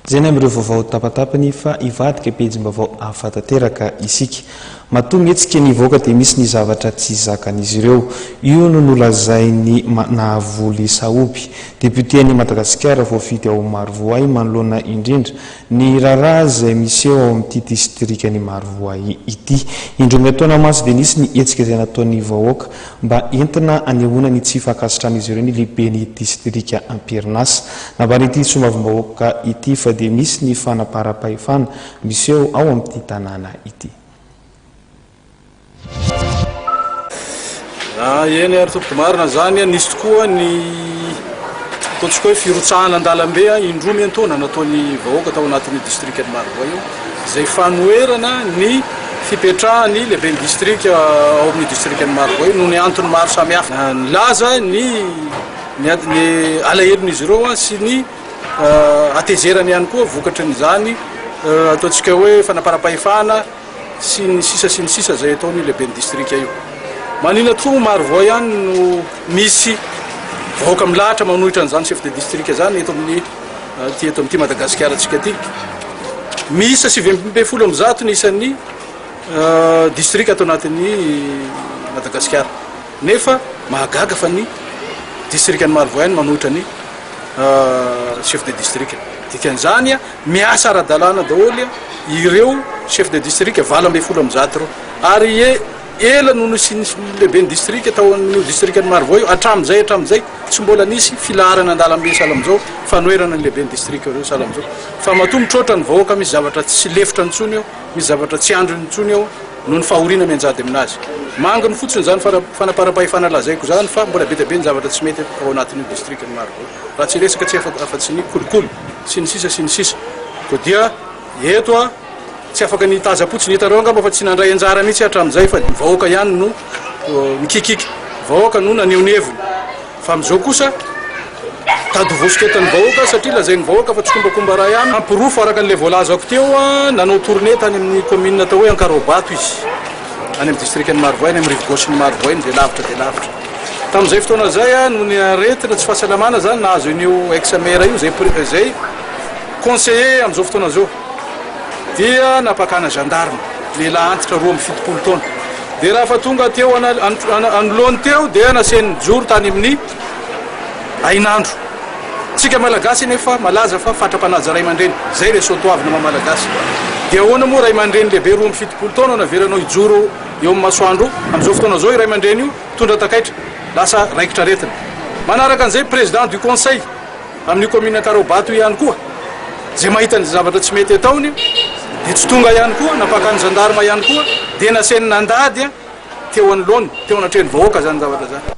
Izay ny amin'ireo vaovao tapatapany fa hivadika pejim-baovao hafa tanteraka isika. Matoa mihetsika ny vahoaka dia misy ny zavatra tsy zakan'izy ireo. Io no nolazain'i Nahavoly Sahoby, depioten'i Madagasikara voafidy ao Marovoay manoloana indrindra ny raharaha izay miseho ao amin'ity distrikan'i Marovoay ity. Indroa miantaona mantsy dia nisy ny hetsika izay nataon'ny vahoaka mba entina hanehoana ny tsy fankasitran'izy ireo ny lehiben'ny distrika am-perinasa. Nambaran'ity solombavambahoaka ity fa dia misy ny fanaparam-pahefana miseho ao amin'ity tanàna ity. Eny ary tompoko, marina izany, nisy tokoa ny ataontsika hoe firotsahana an-dalambe indroa miantaona nataon'ny vahoaka tao anatin'io distrikan'i Marovoay io, izay fanoherana ny fipetrahan'ny lehiben'ny distrika ao amin'io distrikan'i Marovoay io noho ny antony maro samihafa. Nilaza ny ny alahelon'izy ireo sy ny hatezerany ihany koa vokatrin'izany ataontsika hoe fanaparam-pahefana sy ny sisa sy ny sisa izay ataon'io lehiben'ny distrika io. Manina tokoa moa Marovoay ihany no misy vahoaka milahatra manohitra an'izany chef de district izany eto amin'ny aty eto amin'ity Madagasikara antsika ity. Miisa 119 ny isan'ny distrika ato anatin'ny Madagasikara. Nefa mahagaga fa ny distrikan'i Marovoay no manohitra ny chef de district. Dikan'izany miasa ara-dalàna daholo ireo chef de district 118 ireo. Ary ela no nisian'ny lehiben'ny district tao amin'io distrikan'i Marovoay io, hatramin'izay hatramin'izay tsy mbola nisy filaharana an-dalambe sahala amin'izao, fanoherana ny lehiben'ny district ireo sahala amin'izao. Fa matoa mitroatra ny vahoaka misy zavatra tsy lefitra intsony eo, misy zavatra tsy andriny intsony eo noho ny fahoriana mianjady aminazy. Manginy fotsiny izany fanaparam-pahefana lazaiko izany fa mbola be dia be ny zavatra tsy mety ao anatin'io distrikan'i Marovoay. Raha tsy hiresaka tsy afa-tsy ny kolikoly sy ny sisa sy ny sisa. Koa dia eto aho tsy afaka ny hitaza-potsiny. Hitanareo angamba fa tsy nandray anjara mihitsy hatramin'izay fa ny vahoaka ihany no mikikiaka. Vahoaka no naneho ny heviny. Fa amin'izao kosa tady ho voasoketan'ny vahoaka satria lazain'ny vahoaka fa tsikombakomba iray ihany. Porofo araka an'ilay voalazako teo, nanao tournée tany amin'ny commune atao hoe Ankaraobato izy, any amin'ny distrikan'i Marovoay, any amin'ny rive gauche-n'i Marovoay, izay lavitra dia lavitra. Tamin'izay fotoana izay, noho ny aretina tsy fahasalamana izany nahazo an'io ex-maire io, izay izay conseiller amin'izao fotoana izao, dia nampakana gendarme, lehilahy antitra 72 taona. Dia raha tonga teo anoloany teo dia nasainy nijoro tany amin'ny hainandro. Tsika Malagasy anefa malaza fa fatra-panaja ray aman-dreny. Zay ilay soatoavina maha Malagasy. Dia ahoana moa ray aman-dreny lehibe 72 taona no avelanao hijoro eo amin'ny masoandro? Amin'izao fotoana izao io ray aman-dreny io mitondra takaitra, lasa raikitra aretina. Manaraka an'izay président du conseil. Amin'io commune Ankaraobato io ihany koa, izay mahita ny zavatra tsy mety ataony dia tsy tonga ihany koa, nampakan'ny gendarme ihany koa, dia nasainy nandady teo anoloany, teo anatrehan'ny vahoaka izany zavatra izany.